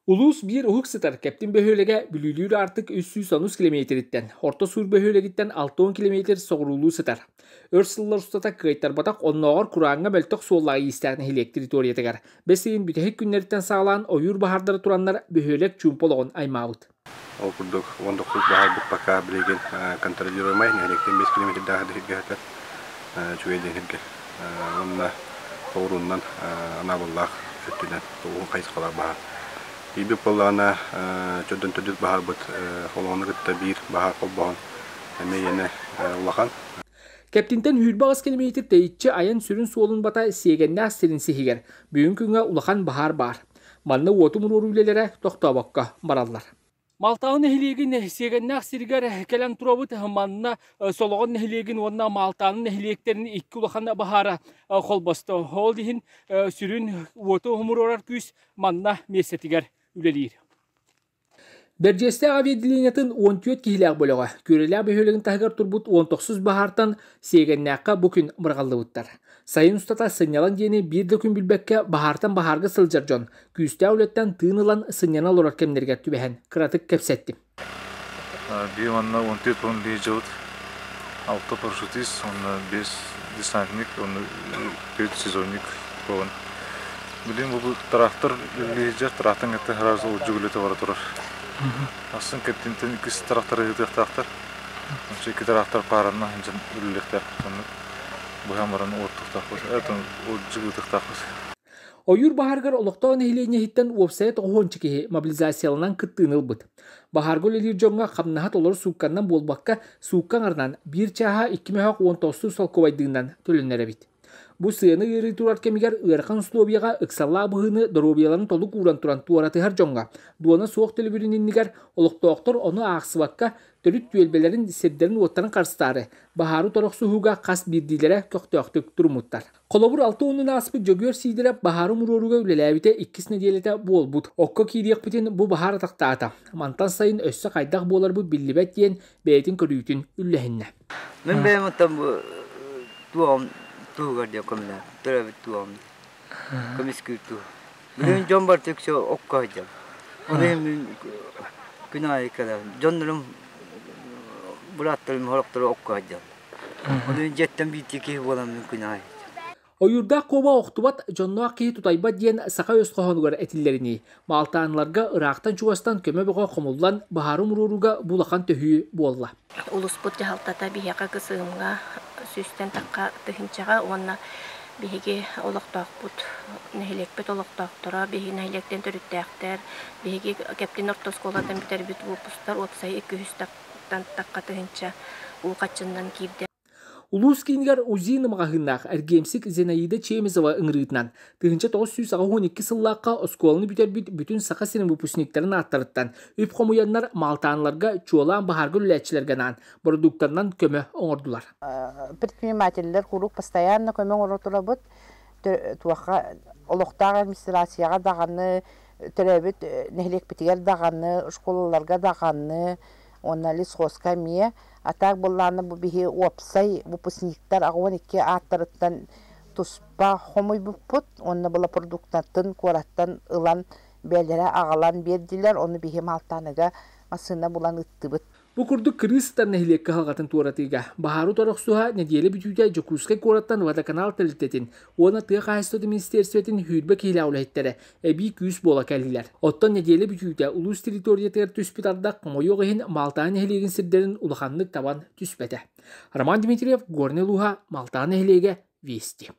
Улуус биир уһук сытар Кэптин бөһүөлэгэ Бүлүүлүүр аартык 310 килэмиэтириттэн, Орто Суур бөһүөлэгиттэн 60 килэмиэтир соҕуруулуу сытар. Өр сыллар устата кыайтарбатах оннооҕор курааҥҥа мөлтөх суоллаах-иистээх нэһилиэк территориятыгар бэс ыйын бүтэһик күннэриттэн саҕалаан ойуур баһаардара тураннар бөһүөлэк чуумпу олоҕун аймаабыт. Ол курдук 19 баһаарбыт пока билигин контролируемай нэһилиэктэн 5 километрдаах сиргэ сытар үчүгэй диэн сиргэ уонна соҕурууннан анаабыллаах өттүнэн уһун хайысхалаах баһаар. Тиийбит буоллаҕына чөрдөн төрдүс баһаарбыт олоҕуну кытта биир баһаар холбоһон эмиэ иэнэ улахан. Кэптинтэн 28 километр тэйиччи айан сүрүн суолун бата Сиэгэннээх сирин сиһигэр бүгүн күҥҥэ улахан баһаар баар. Манна уоту умуруоруу үлэлэрэ тохтообокко бараллар. Малтаҕа нэһилиэгин Сиэгэннээх сиригэр кэлэн турабыт. Манна Солоҕон нэһилиэгин уонна Маалтааны нэһилиэктэрин икки улахан баһаара холбосто. Ол иһин сүрүн уоту умуруорар күүс манна миэстэтигэр үлэлиир. Бэрдьиэстээх авиаотделениетын 14 киһилээх бөлөҕө Күөрэлээх бөһүөлэгин таһыгар турбут 19 баһаартан Сиэгэннээххэ бу күн быраҕыллыбыттар. Сайын устата сынньалаҥ диэни биир да күн билбэккэ баһаартан баһаарга сылдьар дьон күүстээх үлэттэн тыын ылан сынньана олорор кэмнэригэр түбэһэн кыратык кэпсэттим. Биир уонна 14 уон биир дьылыт алта парашютист уонна биэс десантник уонна төрт сезонник буолан билигин бу трактор үлэлиир трактор кытта сразу улдьук үлэтэ бара турар. Ахсын кэптинтэн иккис тракторы ыытыахтаахтар. Ончу икки трактор пааранна сылдьан үлэлиэхтээхпит оннук быһан баран уоттуохтаахпыт это улдьук ыытыахтаахпыт. Ойуур баһаарыгар олохтоох нэһилиэнньэ иһиттэн уопсайа тоҕуһуонча киһи мобилизацияланан кыттыыны ылбыт. Баһаарга үлэлиир дьоҥҥо хамнаһа толору суукканнан буолбакка, суукка аҥарынан биир чааһа икки мөһөөх уон тоҕустуу солкуобайдыынан төлөнөр эбит. Бу сыаны ыарыы турар кэмигэр ыарахан условияҕа ыксаллаах быһыыны доруобуйаларын толук ууран туран туоратыһар дьоҥҥо дуона суох төлөбүрүн иннигэр олохтоохтор ону аахсыбакка төрүт түөлбэлэрин сирдэрин-уоттарын харыстаары баһаары торохсуһууга хас биирдиилэрэ көхтөөхтүк туруммуттар. Холобур, алта уонун ааспыт Дьөгүөр Сиидэрэп баһаары умуруорууга үлэлээбитэ иккис нэдиэлэтэ буолбут. Окко киириэхпитин бу баһаар атахтаата. Мантан сайын өссө хайдах буоларбыт биллибэт диэн бэйэтин көрүүтүн үллэһиннэ. Мин бэйэм оттон бу туоҕум туһугар диэн көмөлөөн төрөөбүт туоҕум көмүскүүр туһу. Билигин дьон барыта үксэ окко сылдьар. Ол иһин мин күн аайы кэлэбин. Дьоннорум бырааттарым сорохторо окко сылдьаллар. Ону дьиэттэн биирдии киһи буоламмын күн аайы. Ойуурдаах куоба охтубат, дьонноох киһи тутайбат диэн саха өс хоһоонугар этиллэринии, Маалтааныларга ыраахтан-чугастан көмө бөҕө хомуллан, баһаары умуруорууга бу улахан төһүү буолла. Улуспут дьаһалтата биһиэхэ КСМ-ҥа сүүстэн тахха тыһыынчаҕа уонна биһиги олохтоохпут, нэһилиэкпит олохтоохторо, биһиги нэһилиэктэн төрүттээхтэр, биһиги Кэптин орто оскуолатын бүтэрбит выпустар уопсай икки үс тахха тыһыынча уу хаччыннан киирдэ. Улуус киинигэр УЗИ маҕаһыыннаах эргиэмсик Зинаида Чемезова ыҥырыытынан 1982 сыллаахха оскуоланы бүтэрбит бүтүн Саха сирин выпускниктарын ааттарыттан үп хомуйаннар Маалтааныларга чуолаан баһаарга үлэлээччилэргэ анаан бородууктанан көмө оҥордулар. Предпринимателлэр куруук постоянно көмө оҥоро турабыт. Туохха олохтоох администрацияҕа даҕаны, төрөөбүт нэһилиэкпитигэр даҕаны, школаларга даҕаны уонна лесхозка эмиэ. А так буоллаҕына бу биһи уопсай выпускниктар 82 ааттарыттан туспа хомуйбуппут уонна была продуктатын куораттан ылан бэйэлэрэ аҕалан биэрдилэр, ону биһи Малтааныга массыына булан ыыттыбыт. Бу курдук кырыы сытар нэһилиэк кыһалҕатын туоратыыга баһаары утары охсуһа нэдиэлэ бүтүүтэ Дьокуускай куораттан Водоканал тэрилтэтин уонна тыа хаһаайыстыбатын министиэристибэтин сүүрбэ киһилээх үлэһиттэрэ эбии күүс буола кэллилэр. Оттон нэдиэлэ бүтүүтэ улуус территориятыгар түспүт ардах хомойуох иһин Маалтаан нэһилиэгин сирдэрин улаханнык табан түспэтэ. Роман Дмитриев, Горнай улууһа, Маалтаан нэһилиэгэ, Вести.